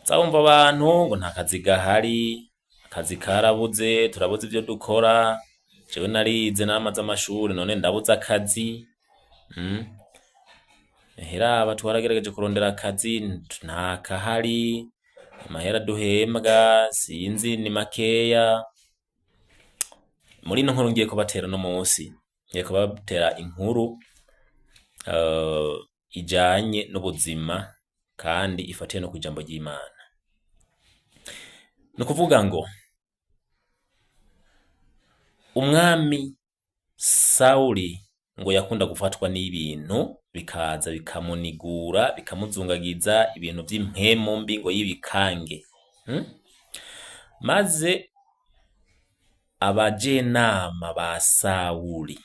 Uzabumva abantu ngo nta kazi gahari, akazi karabuze, turabuze ivyo dukora, jewe narize naramaze amashuri none ndabuze akazi. Ehe raba twaragerageje kurondera akazi nta kahari, amahera duhembwa sinzi ni makeya. Muri ino nkuru ngiye kubatera uno musi, ngiye kubatera inkuru ijanye n'ubuzima kandi ifatiye no kw'ijambo ry'Imana. Ni ukuvuga ngo umwami Sawuli ngo yakunda gufatwa n'ibintu bikaza bikamunigura bikamuzungagiza ibintu vy'impwemu mbi ngo y'ibikange. Maze abajenama ba Sawuli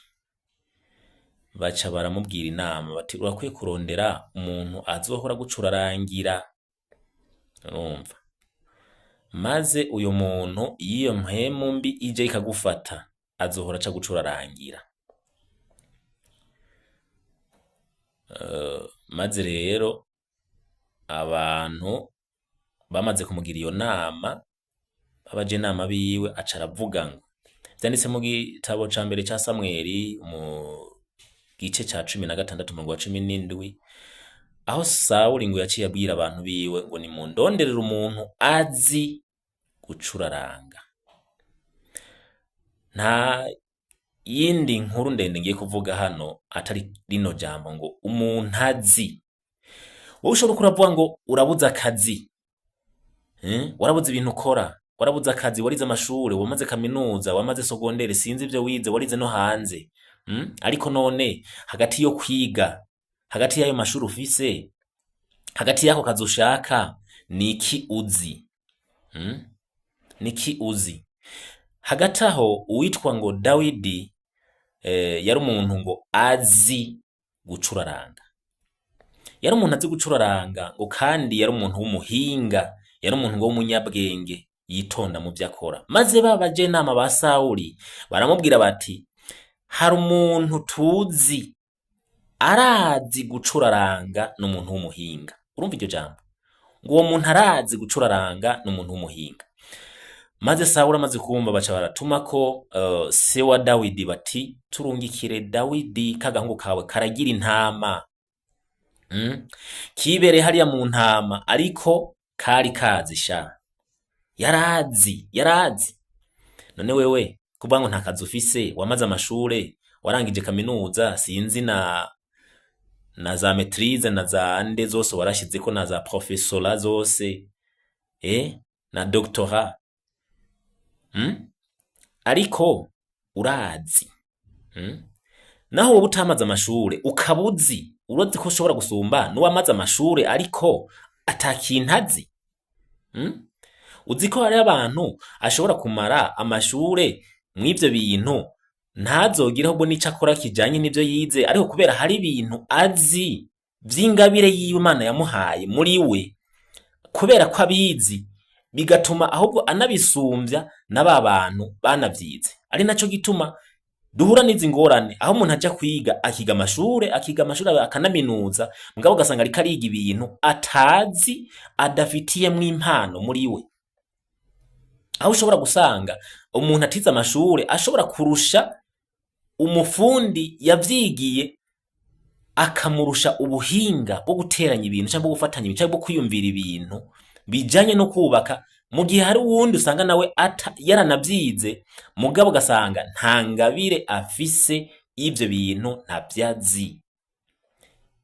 baca baramubwira inama bati urakwiye kurondera umuntu azohora agucurarangira, urumva? Maze uyo muntu iyo iyo mpwemu mbi ije ikagufata azohora aca agucurarangira. Maze rero abantu bamaze kumugira iyo nama, abajenama biwe aca aravuga ngo vyanditse mu gitabo ca mbere ca Samweli mu gice ca 16 umurongo wa 17, aho Sawuli ngo yaciye abwira abantu biwe ngo nimundonderere umuntu azi gucuraranga. Nta yindi nkuru ndende ngiye kuvuga hano atari rino jambo ngo umuntu azi. Wowe ushobora kuravuga ngo urabuze akazi, warabuze ibintu ukora, warabuze akazi, warize amashure, wamaze kaminuza, wamaze sogondere, sinzi ivyo wize, warize no hanze. Ariko none hagati yo kwiga, hagati y'ayo mashuri ufise, hagati y'ako kazi ushaka, niki uzi? Niki uzi? Hagati aho uwitwa ngo Dawidi yari umuntu ngo azi gucuraranga. Yari umuntu azi gucuraranga ngo kandi yari umuntu w'umuhinga, yari umuntu ngo w'umunyabwenge yitonda mu vyo akora. Maze ba bajenama ba Sawuli baramubwira bati hari umuntu tuzi arazi gucuraranga n'umuntu w'umuhinga. Urumva iryo jambo? Ngo uwo muntu arazi gucuraranga n'umuntu w'umuhinga. Maze Sawuli amaze kumva baca baratumako se wa Dawidi bati turungikire Dawidi k'agahungu kawe karagira intama. Kibereye hariya mu ntama ariko kari kazi sha. Yarazi, yarazi. None wewe kuvuga ngo nta kazi ufise, wamaze amashure, warangije kaminuza, sinzi na za maîtrise na za nde zose warashizeko na za professorat zose, na doctorat. Ariko urazi. Naho woba utamaze amashure ukaba uzi, urazi ko ushobora gusumba n'uwamaze amashure ariko ata kintu azi. Uzi ko hariho abantu ashobora kumara amashure mw'ivyo bintu ntazogire ahubwo n'ico akora kijanye n'ivyo yize, ariko kubera hari ibintu azi vy'ingabire yiwe Imana yamuhaye muri we, kubera ko abizi bigatuma ahubwo anabisumvya na ba bantu banavyize. Ari naco gituma duhura n'izi ngorane aho umuntu aja kwiga akiga amashure, akiga amashure akanaminuza, mugabo ugasanga ariko ariga ibintu atazi adafitiyemwo impano muri we. Aho ushobora gusanga umuntu atize amashure ashobora kurusha umufundi yavyigiye akamurusha ubuhinga bwo guteranya ibintu canke bwo gufatanya ibintu canke bwo kwiyumvira ibintu bijanye no kubaka, mu gihe hari uwundi usanga nawe yaranavyize mugabo ugasanga nta ngabire afise y'ivyo bintu ntavyo azi.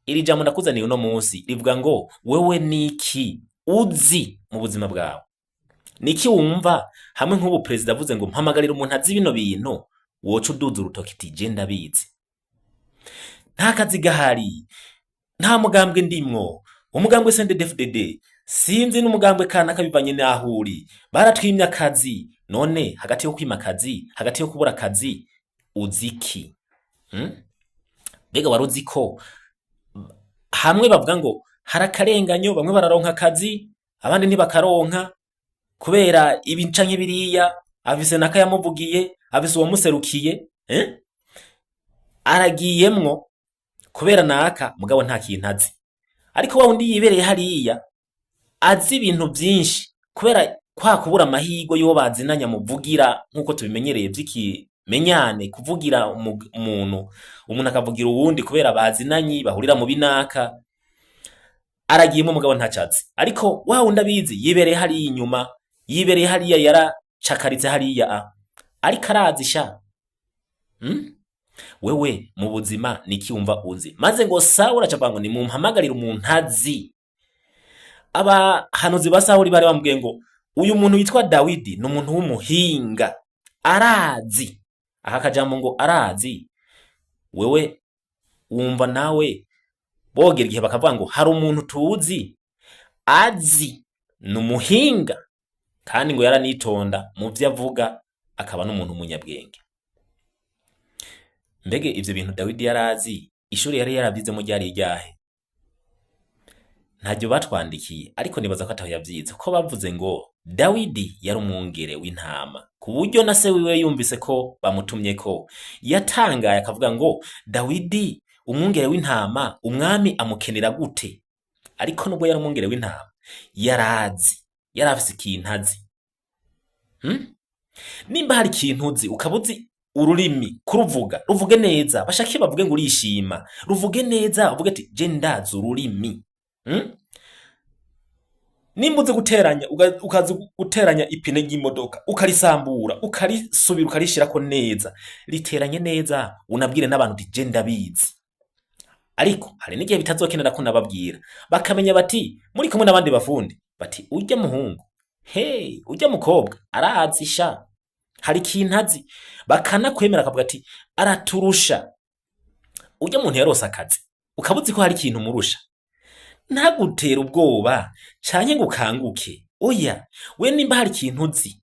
Iri jambo ndakuzaniye uno musi rivuga ngo wewe niki uzi mu buzima bwawe? Niki wumva hamwe nk'ubu perezida avuze ngo mpamagarira umuntu azi bino bintu, woca uduza urutoki uti je ndabizi. Nta kazi gahari, nta mugambwe ndimwo, umugambwe CNDD-FDD, sinzi n'umugambwe kanaka bivanye n'aho uri, baratwimye akazi. None hagati yo kwima akazi, hagati yo kubura akazi, uzi iki? Mbega wari uzi ko hamwe bavuga ngo hari akarenganyo, bamwe bararonka akazi abandi ntibakaronka kubera ibi canke biriya, afise nakayamuvugiye, afise uwamuserukiye, Aragiyemwo kubera naka mugabo nta kintu azi. Ariko wa wundi yibereye hariya azi ibintu vyinshi kubera kwa kubura amahirwe y'uwo bazinanye amuvugira nk'uko tubimenyereye vy'ikimenyane kuvugira umuntu, umuntu akavugira uwundi kubera bazinanye bahurira mu binaka, aragiyemwo mugabo ntaco azi. Ariko wa wundi abizi yibereye hariya inyuma, yibereye hariya yaracakaritse hariya a. Ariko arazi sha. Wewe mu buzima niki wumva uzi? Maze ngo Sawuli aca avuga ngo nimumpamagarire umuntu azi. Abahanuzi ba Sawuli bari bamubwiye ngo uyu muntu witwa Dawidi ni umuntu w'umuhinga, arazi. Aka kajambo ngo arazi, wewe wumva nawe bogera igihe bakavuga ngo hari umuntu tuzi azi, ni umuhinga kandi ngo yaranitonda mu vyo avuga, akaba n'umuntu w'umunyabwenge. Mbege ivyo bintu Dawidi yarazi, ishuri yari yaravyizemo ryari iryahe? Ntaryo batwandikiye, ariko nibaza ko ataho yavyize, kuko bavuze ngo Dawidi yari umwungere w'intama, ku buryo na se wiwe yumvise ko bamutumyeko yatangaye akavuga ngo Dawidi umwungere w'intama umwami amukenera gute? Ariko nubwo yari umwungere w'intama yarazi, yari afise ikintu azi. Nimba hari ikintu uzi, ukaba uzi ururimi kuruvuga, ruvuge neza, bashake bavuge ngo urishima, ruvuge neza, uvuge ati je ndazi ururimi. Nimba uzi guteranya, ukazi guteranya ipine ry'imodoka, ukarisambura, ukarisubira, ukarishirako neza, riteranye neza, unabwire n'abantu uti je ndabizi. Ariko hari n'igihe bitazokenera ko nababwira, bakamenya bati muri kumwe n'abandi bafundi, bati urya muhungu, hey, urya mukobwa arazi sha, hari ikintu azi, bakanakwemera akavuga ati araturusha. Urya muntu yarose akazi, ukaba uzi ko hari ikintu umurusha, ntagutera ubwoba canke ngo ukanguke. Oya, we nimba hari ikintu uzi,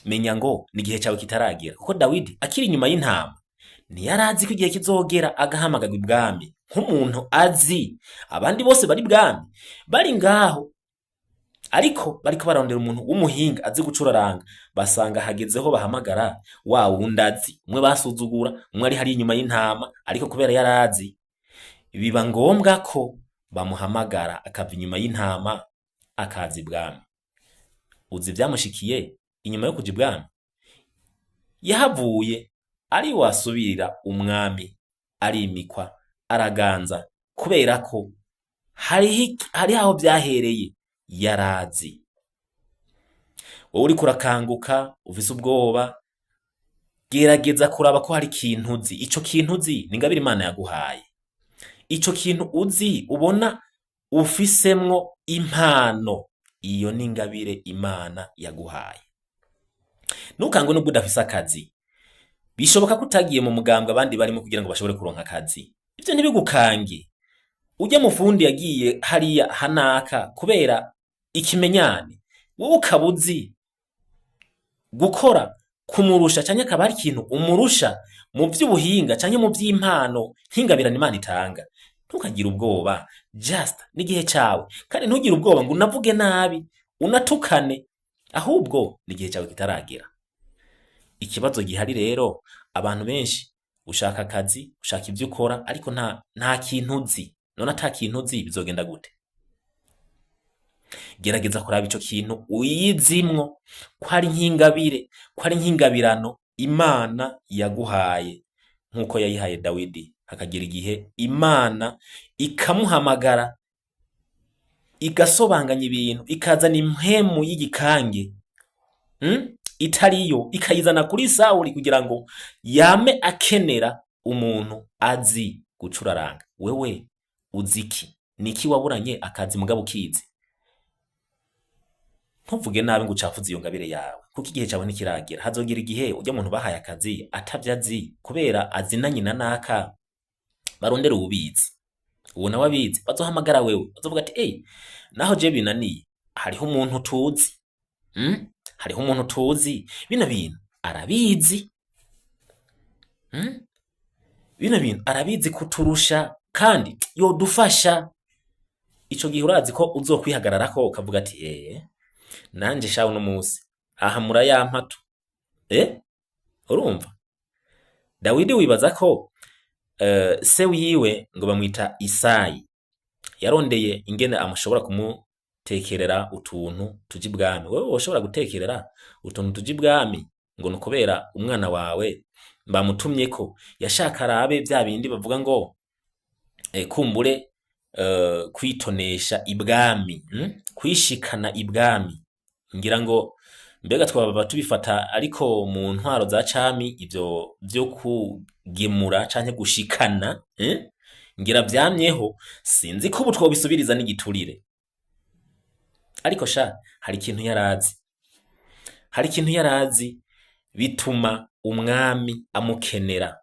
menya ngo ni igihe cawe kitaragera, kuko Dawidi akiri inyuma y'intama ntiyarazi ko igihe kizogera agahamagarwa ibwami nk'umuntu azi. Abandi bose bari bwami bari ngaho, ariko bariko barondera umuntu w'umuhinga azi gucuraranga, basanga hagezeho bahamagara wa wundi azi, umwe basuzugura, umwe ari hari inyuma y'intama, ariko kubera yarazi biba ngombwa ko bamuhamagara akava inyuma y'intama akaza ibwami. Uzi ivyamushikiye inyuma yo kuja ibwami? Yahavuye ari wasubirira umwami, arimikwa, araganza, kubera ko hari aho vyahereye yarazi. Wowe uriko urakanguka ufise ubwoba, gerageza kuraba ko hari ikintu uzi. Ico kintu uzi ni ingabire Imana yaguhaye. Ico kintu uzi ubona ufisemwo impano, iyo ni ingabire Imana yaguhaye. Ntukangwe nubwo udafise akazi. Bishoboka ko utagiye mu mugambwe abandi barimo kugira ngo bashobore kuronka akazi. Ivyo ntibigukange. Urya mufundi yagiye hariya hanaka kubera ikimenyane, wowe ukaba uzi gukora kumurusha, canke akaba hari ikintu umurusha mu vy'ubuhinga canke mu vy'impano nk'ingabirano Imana itanga. Ntukagire ubwoba, just n'igihe cawe, kandi ntugire ubwoba ngo unavuge nabi, unatukane, ahubwo n'igihe cawe kitaragera. Ikibazo gihari rero, abantu benshi ushaka akazi, ushaka ivyo ukora, ariko nta kintu uzi. None ata kintu uzi bizogenda gute? Gerageza kuraba ico kintu uyizimwo ko ari nk'ingabire, ko ari nk'ingabirano Imana yaguhaye, nk'uko yayihaye Dawidi. Hakagera igihe Imana ikamuhamagara, igasobanganya ibintu, ikazana impwemu y'igikange, itariyo, ikayizana kuri Sawuli kugira ngo yame akenera umuntu azi gucuraranga. Wewe uzi iki? Niki waburanye akazi mugabo ukizi? Ntuvuge nabi ngo ucafuze iyo ngabire yawe, kuko igihe cawe ntikiragera. Hazogera igihe urya muntu bahaye akazi atavyo azi, kubera azinanye na naka, barondera uwubizi, uwo nawe abizi bazohamagara wewe, bazovuga ati ey, naho je binaniye, hariho umuntu tuzi, Hariho umuntu tuzi bino bintu arabizi, Bino bintu arabizi kuturusha kandi yodufasha. Ico gihe urazi ko uzokwihagararako ukavuga ati nanje shawe uno musi aha murayampa tu. Urumva Dawidi wibaza ko se wiwe ngo bamwita Isayi yarondeye ingene amushobora Tekerera utuntu tuja ibwami. Wewe woshobora gutekerera utuntu tuja ibwami ngo ni ukubera umwana wawe bamutumyeko yashaka arabe vya bindi bavuga ngo kumbure kwitonesha ibwami, Kwishikana ibwami. Ngira ngo mbega twaba tubifata, ariko mu ntwaro za cami ivyo vyo kugemura canke gushikana, Ngira vyamyeho, sinzi ko ubu twobisubiriza n'igiturire. Ariko sha, hari ikintu yarazi. Hari ikintu yarazi bituma umwami amukenera.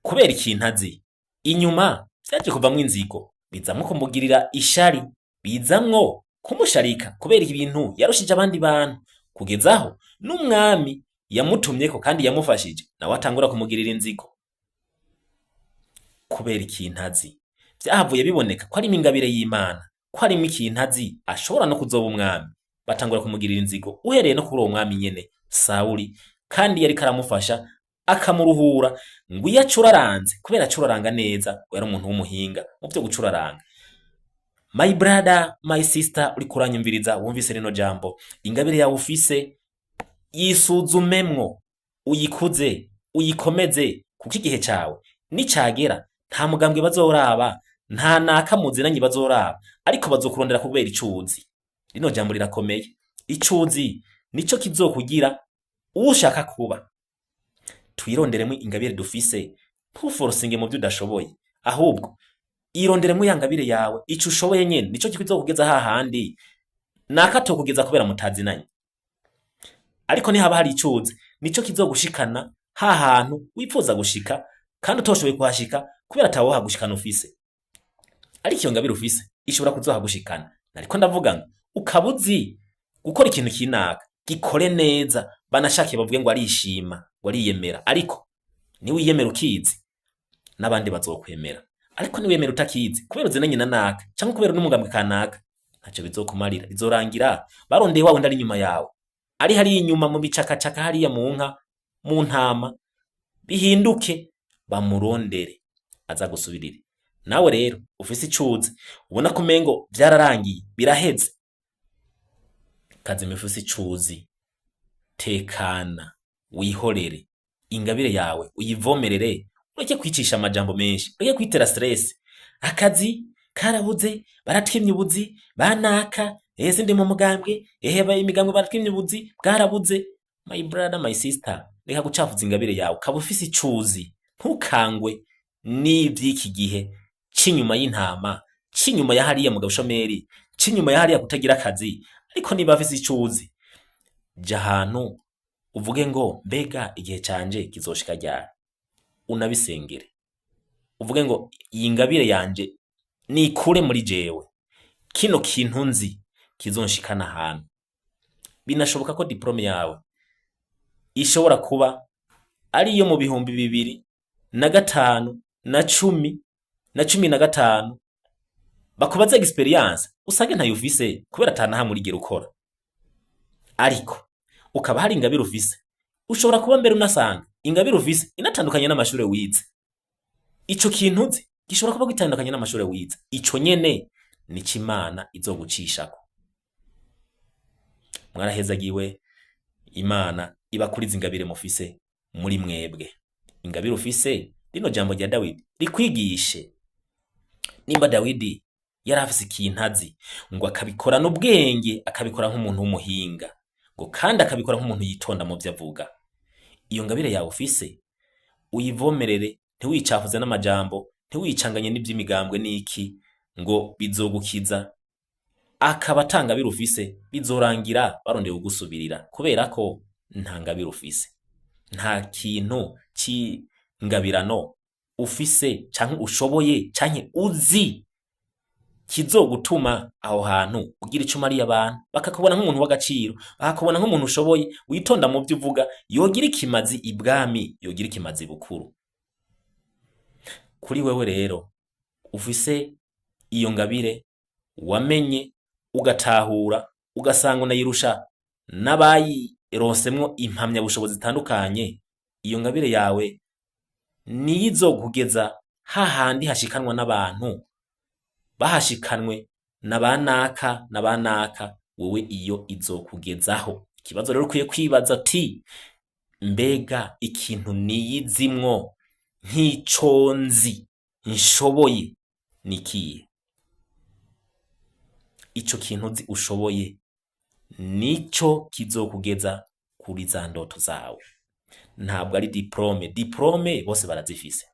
Kubera ikintu azi, inyuma vyaje kuvamwo inzigo, bizamwo kumugirira ishari, bizamwo kumusharika kubera ibintu yarushije abandi bantu, kugeza aho n'umwami yamutumyeko kandi yamufashije nawe atangura kumugirira inzigo. Kubera ikintu azi. Vyahavuye biboneka ko arimwo ingabire y'Imana, ko arimwo ikintu azi ashobora no kuzoba umwami. Batangura kumugirira inzigo uhereye no kuri uwo mwami nyene Sawuli, kandi yariko aramufasha akamuruhura ngo iyo acuraranze, kubera acuraranga neza, ngo yari umuntu w'umuhinga mu vyo gucuraranga. My brother, my sister, uriko uranyumviriza, wumvise rino jambo, ingabire yawe ufise yisuzumemwo, uyikuze, uyikomeze, kuko igihe cawe nicagera nta mugambwe bazoraba, nta naka muzinanyi bazoraba, ariko bazokurondera kubera ico uzi. Rino jambo rirakomeye. Ico uzi nico kizokugira uwo ushaka kuba. Twironderemwo ingabire dufise, ntuforosinge mu vyo udashoboye, ahubwo ironderemwo ya ngabire yawe, ico ushoboye nyene nico kizokugeza hahandi naka atokugeza kubera mutazinanye. Ariko nihaba hari ico uzi, nico kizogushikana hahantu wipfuza gushika kandi utoshoboye kuhashika kubera atawohagushikana ufise. Ariko iyo ngabire ufise ishobora kuzohagushikana. Nariko ndavuga ngo ukaba uzi gukora ikintu kinaka, gikore neza, banashake bavuge ngo arishima, ngo ariyemera, ariko niwiyemera ukizi n'abandi bazokwemera. Ariko niwiyemera utakizi kubera uzinanye na naka canke kubera n'umugambwe kanaka, ntaco bizokumarira. Bizorangira barondeye wa wundi ari inyuma yawe, ari hariya inyuma mu bicakacaka, hariya mu nka, mu ntama, bihinduke bamurondere aza gusubirire. Nawe rero ufise ico uzi, ubona ko umengo vyararangiye, biraheze, kazima ufise ico uzi, tekana, wihorere, ingabire yawe uyivomerere, ureke kwicisha amajambo menshi, ureke kwitera stress. Akazi karabuze, baratwimye ubuzi, banaka, ehe sindi mu mugambwe, ehe imigambwe baratwimye ubuzi, bwarabuze. My brother, my sister, reka gucafuza ingabire yawe, ukaba ufise ico uzi, ntukangwe n'ivy'iki gihe c'inyuma y'intama, c'inyuma ya hariya mu gashomeri, c'inyuma ya hariya kutagira akazi. Ariko niba afise ico uzi, ja ahantu uvuge ngo mbega igihe canje kizoshika ryari, unabisengere, uvuge ngo iyi ngabire yanje nikure muri jewe, kino kintu nzi kizonshikana ahantu. Binashoboka ko diplôme yawe ishobora kuba ariyo mu 2005 na 10 na 15, bakubaza experience usange ntayo ufise kubera atanahamwe urigera ukora, ariko ukaba hari ingabire ufise. Ushobora kuba mbere unasanga ingabire ufise inatandukanye n'amashure wize. Ico kintu uzi gishobora kuba gitandukanye n'amashure wize, ico nyene nico Imana izogucishako. Mwarahezagiwe, Imana ibakurize ingabire mufise muri mwebwe. Ingabire ufise, rino jambo rya Dawidi rikwigishe. Nimba Dawidi yari afise ikintu azi, ngo akabikora n'ubwenge, akabikora nk'umuntu w'umuhinga, ngo kandi akabikora nk'umuntu yitonda mu vyo avuga, iyo ngabire yawe ufise uyivomerere, ntiwicafuze n'amajambo, ntiwicanganye n'ivy'imigambwe n'iki ngo bizogukiza. Akaba ata ngabire ufise, bizorangira barondeye kugusubirira kubera ko nta ngabire ufise, nta kintu c'ingabirano ufise canke ushoboye canke uzi kizogutuma aho hantu ugira ico umariye abantu, bakakubona nk'umuntu w'agaciro, bakakubona nk'umuntu ushoboye, witonda mu vyo uvuga, yogira ikimazi ibwami, yogira ikimazi bukuru. Kuri wewe rero ufise iyo ngabire wamenye ugatahura, ugasanga unayirusha n'abayironsemwo impamyabushobozi zitandukanye, iyo ngabire yawe niyo izokugeza hahandi hashikanwa n'abantu bahashikanwe. Na banaka na banaka, wewe iyo izokugezaho. Ikibazo rero ukwiye kwibaza ati: mbega ikintu niyizimwo nk'ico nzi nshoboye ni ikihe? Ico kintu uzi ushoboye nico kizokugeza kuri za ndoto zawe. Ntabwo ari diplôme. Diplôme bose barazifise,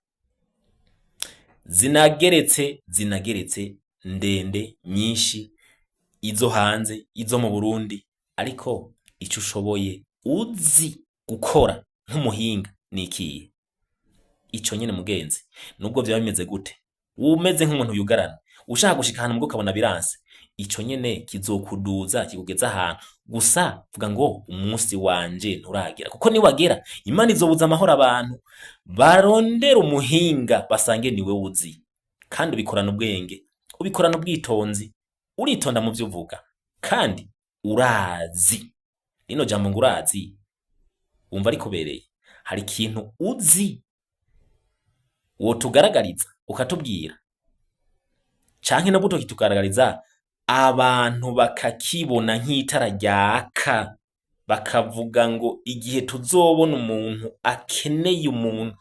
zinageretse zinageretse, ndende, nyinshi, izo hanze, izo mu Burundi, ariko ico ushoboye uzi gukora nk'umuhinga ni ikihe? Ico nyene, mugenzi, nubwo vyaba bimeze gute, umeze nk'umuntu yugarana, ushaka gushika ahantu mbwo ukabona biranse, ico nyene kizokuduza kikugeza ahantu. Gusa vuga ngo umunsi wanje nturagera, kuko niwagera Imana izobuza amahoro abantu barondera umuhinga basange niwe uzi, kandi ubikorana ubwenge, ubikorana ubwitonzi, uritonda mu vyo uvuga, kandi urazi. Rino jambo ngo urazi, wumva rikubereye? Hari ikintu uzi wotugaragariza ukatubwira, canke nabwo utokitugaragariza, abantu bakakibona nk'itara ryaka, bakavuga ngo igihe tuzobona umuntu akeneye umuntu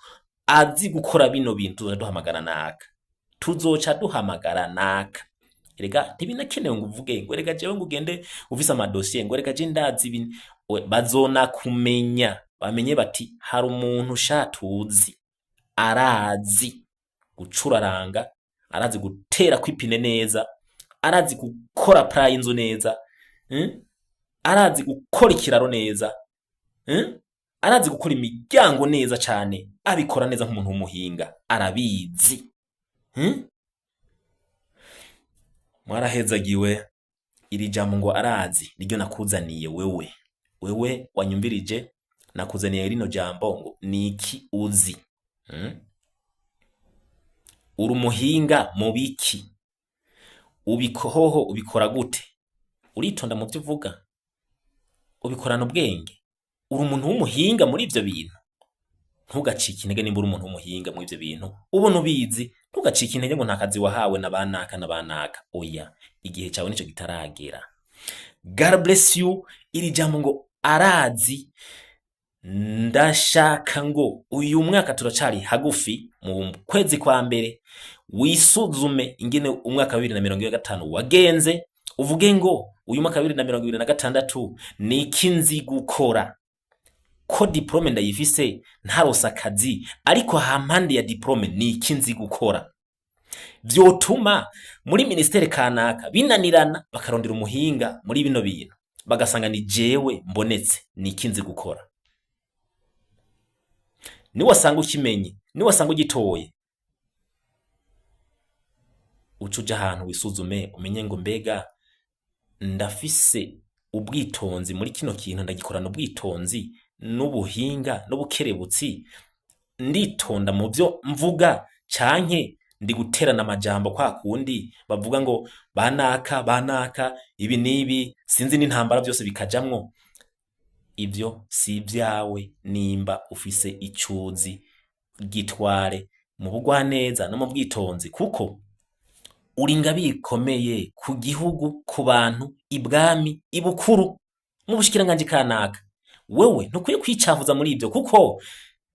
azi gukora bino bintu, tuzoca duhamagara naka, tuzoca duhamagara naka. Erega ntibinakenewe ngo uvuge ngo erega jewe, ngo ugende ufise amadosiye, ngo erega je ndazi ibi. Bazonakumenya, bamenye bati hari umuntu sha tuzi arazi gucuraranga, arazi gutera kw'ipine neza, arazi gukora plan y'inzu neza, Arazi gukora ikiraro neza, Arazi gukora imiryango neza cane, abikora neza nk'umuntu w'umuhinga, arabizi, Mwarahezagiwe. Iri jambo ngo arazi niryo nakuzaniye wewe, wewe wanyumvirije. Nakuzaniye rino jambo ngo niki uzi, Uri umuhinga mu biki? Ubikohoho ubikora gute? Uritonda mu vyo uvuga, ubikorana ubwenge, uri umuntu w'umuhinga muri ivyo bintu. Ntugacike intege nimba uri umuntu w'umuhinga muri ivyo bintu, ubona ubizi. Ntugacike intege ngo nta kazi wahawe na banaka na banaka. Oya, igihe cawe nico kitaragera. God bless you. Iri jambo ngo arazi, ndashaka ngo uyu mwaka, turacari hagufi mu kwezi kwa mbere, wisuzume ingene umwaka wa 2025 wagenze, uvuge ngo uyu mwaka wa 2026 niki nzi gukora? Ko diplôme ndayifise, ntarose akazi, ariko hampande ya diplôme niki nzi gukora vyotuma muri ministère kanaka binanirana, bakarondera umuhinga muri bino bintu, bagasanga ni jewe mbonetse? Niki nzi gukora? Niwasanga ukimenye, niwasanga ugitoye, uca uja ahantu wisuzume, umenye ngo mbega ndafise ubwitonzi muri kino kintu, ndagikorana ubwitonzi n'ubuhinga n'ubukerebutsi, nditonda mu vyo mvuga, canke ndi guterana amajambo kwa kundi bavuga ngo banaka banaka ibi n'ibi, sinzi n'intambara byose bikajamwo? Ivyo si ivyawe. Nimba ufise icuzi, gitware mu bugwaneza no mu bwitonzi, kuko uri ingabire ikomeye ku gihugu, ku bantu, ibwami, ibukuru, mu bushikiranganji kanaka. Wewe ntukwiye kwicafuza muri ivyo, kuko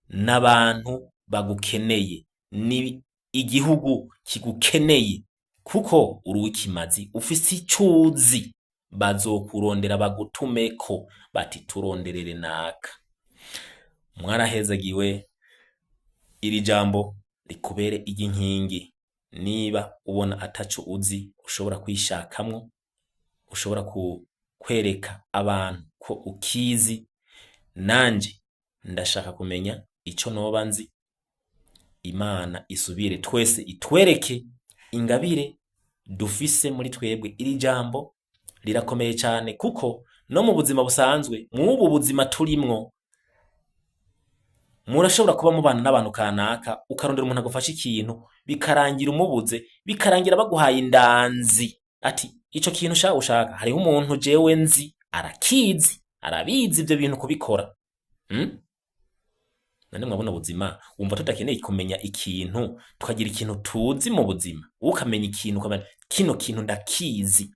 n'abantu bagukeneye, ni igihugu kigukeneye, kuko uri uw'ikimazi, ufise icuzi. Bazokurondera bagutumeko bati turonderere naka. Mwarahezagiwe. Iri jambo rikubere iry'inkingi. Niba ubona ataco uzi ushobora kwishakamwo, ushobora kwereka abantu ko ukizi, nanje ndashaka kumenya ico noba nzi. Imana isubire twese itwereke ingabire dufise muri twebwe. Iri jambo rirakomeye cane, kuko no mu buzima busanzwe, mw'ubu buzima turimwo, murashobora kuba mubana n'abantu kanaka, ukarondera umuntu agufasha ikintu, bikarangira umubuze, bikarangira baguhaye indanzi ati ico kintu ushaka ushaka hariho umuntu jewe nzi arakizi, arabizi ivyo bintu kubikora. None mwabona ubuzima, wumva tudakeneye kumenya ikintu, tukagira ikintu tuzi mu buzima? Ukamenya ikintu, ukamenya kino kintu ndakizi.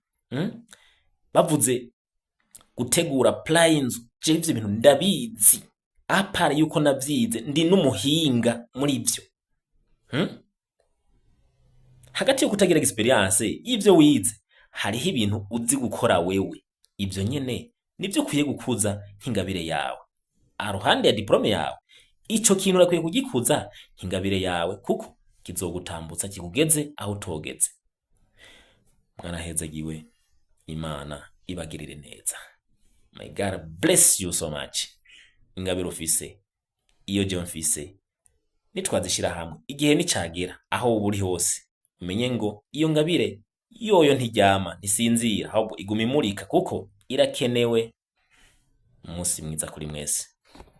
Bavuze gutegura plan y'inzu, jewe ivyo bintu ndabizi, à part yuko navyize, ndi n'umuhinga muri ivyo. Hagati yo kutagira experience y'ivyo wize, hariho ibintu uzi gukora wewe. Ivyo nyene nivyo ukwiye gukuza nk'ingabire yawe aruhande ya diplôme yawe. Ico kintu urakwiye kugikuza nk'ingabire yawe, kuko kizogutambutsa kikugeze aho utogeze. Mwarahezagiwe, Imana ibagirire neza. May God bless you so much. Ingabire ufise, iyo jewe mfise, nitwazishira hamwe, igihe nicagera, aho uba uri hose umenye ngo iyo ngabire yoyo ntiryama, ntisinzira, ahubwo iguma imurika kuko irakenewe. Umunsi mwiza kuri mwese.